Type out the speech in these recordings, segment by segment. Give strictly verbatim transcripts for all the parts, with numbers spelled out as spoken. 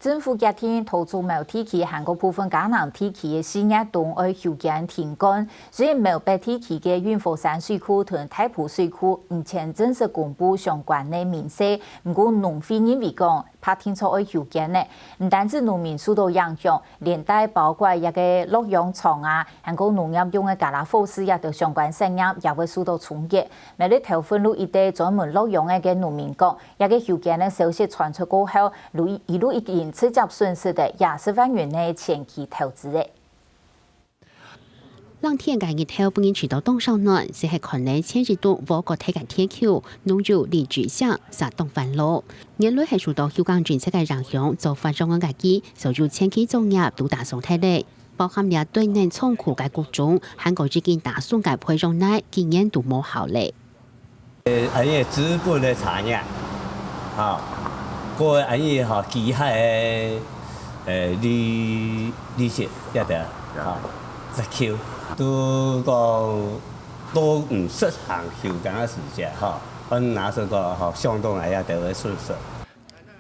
政府決定桃竹苗地區還過部分嘉南地區个四月冬愛休耕停耕，雖然苗北地區个運火山水庫同大埔水庫毋曾正式公布相關个名單，毋過農會認為講，怕定著愛休耕呢，毋單止農民受到影響，連帶包括這个洛陽廠啊，還過農業用个家樂福也對相關產業也會受到衝擊。苗栗頭份路一帶專門洛陽个農民講， 這个休耕个消息傳出過後，佢佢已經直接損失个二十萬元个前期投資了。冷天个日頭分人吹到當燒暖，就係看著前一棟禾埴忒个田坵，農友李志祥煞當煩惱。原來係受到休耕政策个影響，做發育个該期，所有前期作業都打鬆忒了，包含這堆滿倉庫个穀種，還過已經打鬆个培養泥，今年都無效了。 呃，恁樣資本个產業，吼，過恁樣吼，機械个，呃，利利息，對不對？吼，折扣，都講都毋適合休耕个時節，吼，恁拿出個吼，相當來也都會損失。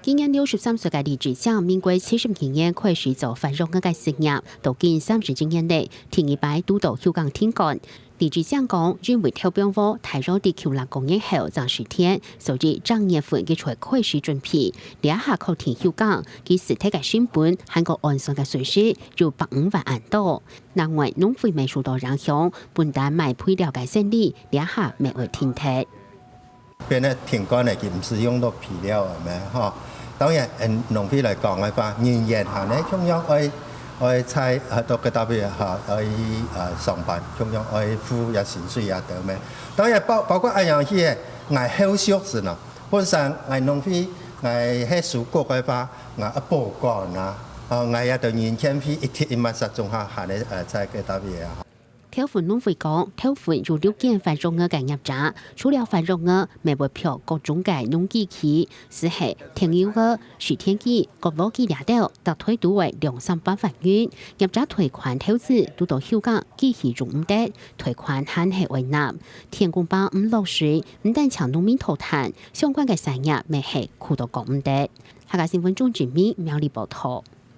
今年六十三歲个李志祥，民國七十二年開始做發育个事業，到今三十一年了，第二擺拄到休耕停耕。 李志祥講，因為頭放禾大約在舊曆過年後正時田，所以正月份佢就開始準備。這下確定休耕，佢損忒个成本還過安全个損失有百五萬恁多。另外，農會乜受到影響，分擔賣肥料个生理，這下乜愛停忒。 變得停耕个，佢毋使用到肥料个咩，吼。當然，嗯，農會來講个話，人員還呢，共樣愛，愛在，呃，到該搭位，吼，愛，呃，上班，共樣愛付也薪水也得咩。當然包，包括恁樣去个，𠊎後續子呢，本身𠊎農會，𠊎係收割个話，𠊎愛保管啊，啊，𠊎也得人件費一天一萬三總下還呢，呃，在該搭位啊。 頭份農會講，頭份有六間發育个个業者，除了發育个，乜會標各種个農機器，就係田坵个、蒔田機、割禾機這兜，逐台都會兩三百萬元。業者退款投資，拄到休耕機器用毋得，退款還係愛納。天公伯毋落水，毋單淨農民討攤，相關个產業乜係苦到講毋得。客家新聞鍾志明苗栗報導。